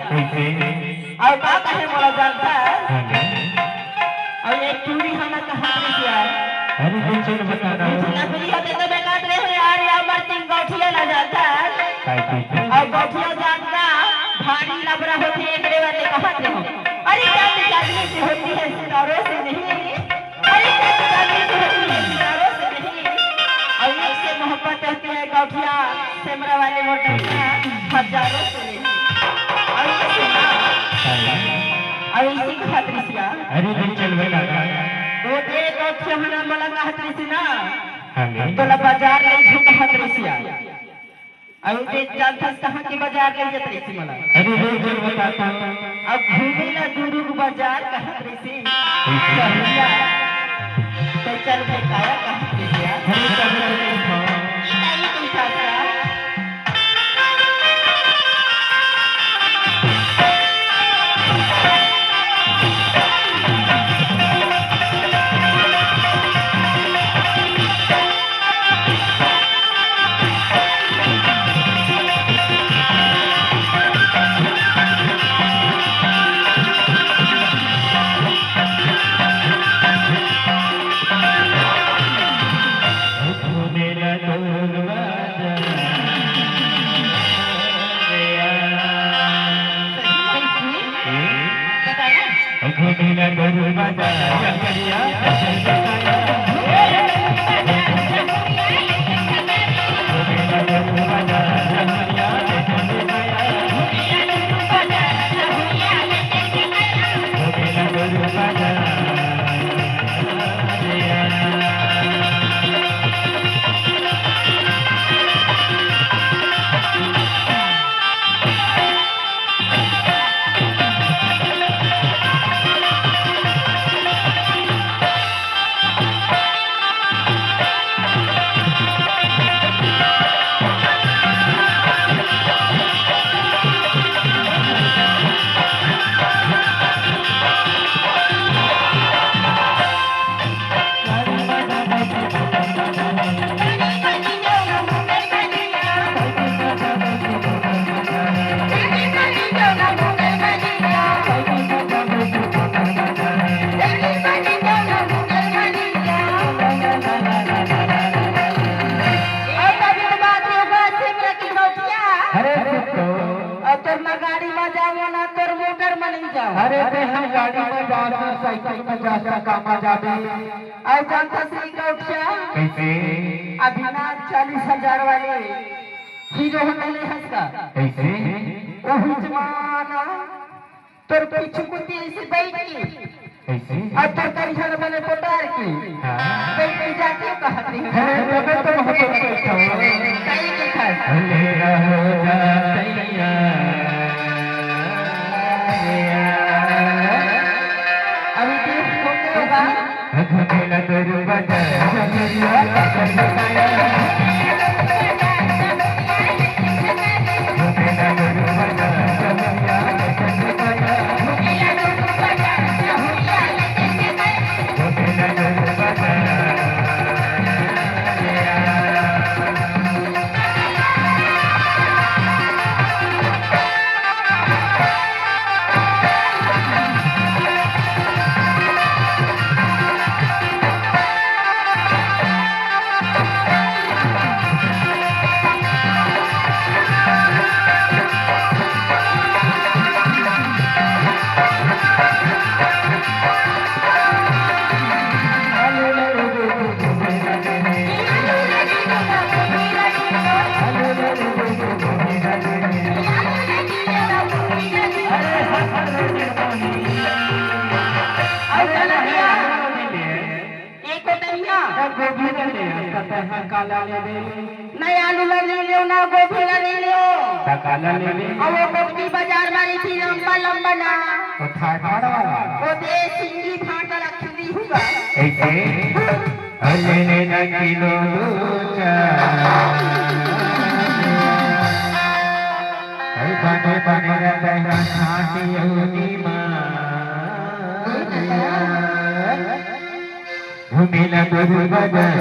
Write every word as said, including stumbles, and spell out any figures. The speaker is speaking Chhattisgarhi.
कइसे? अउ का कहे मोला जानथस? हाँ ना। अउ एक टूरी हमर कहात रहिस यार। अरे, कुछ न बता रहा हूँ। कुछ नकली होते तो बेकार रहे हो यार, या मर सिंह गौठिया ला जानथस। काय कइसे? अउ गौठिया जानथस, भारी लबरा होथे, एकरे वाले कहत रहे हो। अरे, क्या जादू से होती है, सितारों से नहीं। अरे, क्या जादू से होती है, सितारों से नहीं। अउ एक से मोहब्बत होती है, गौठिया सेमरा वाले मोटरिया, हजारों से नहीं। अउ एक से ना, अउ इसी कहत रहिस यार। अरे, नहीं चलबे दादा। वो दे गौठिया हना मोला कहत रहिस ना। हाँ, नहीं। तोला बाजार ले झूठ कहत रहिस यार। अउ ते जानथस कहाँ के बाजार ले जत रहिस मोला? अरे, रोज रोज बताता। अब घूमे ला दुरुग बाजार कहत रहिस। कहिया? ते चल भाई काया कहत रहिस यार। अरे, चल भाई। ई नहीं पूछा था। अरे, अउ तोर ना गाड़ी म जावं ना तोर मोटर म नइ जावं। अरे, ते हम गाड़ी म जाथन, साइकिल म जाथन, का म जाबे? अउ जानथस रे गौठिया? कइसे? अभी ना चालीस हजार वाले हीरो होंडा ले हस का? कइसे? ओही जमाना तोर पीछू कोती अइसे बइठ के। कइसे? अउ तोर करिहा ल बने पोटार के। हाँ। बइठ के जाके कहत रहे। अरे, तबे तो बहुत अच्छा हो। सही लिखा है। अंधेरा हो जा तैयार। अभी देख, हो गया होगा। एको तरिया। त गोभी ला ले, त तैं ह काला लेबे? ना आलू ला ले लेव, ना गोभी ला ले लेव। त काला लेबे? अउ वो गोभी बाजार म रहिथे लंबा लंबा ना। वो थाय फाड़ वाला? वो दे सिंगी फाड़ वाला खिल्ली हुआ। कइसे? अरे ले ना किलो दू चार। अरे बने बने रहता है छाती अउ नीमा। घूमेला तोर बदन,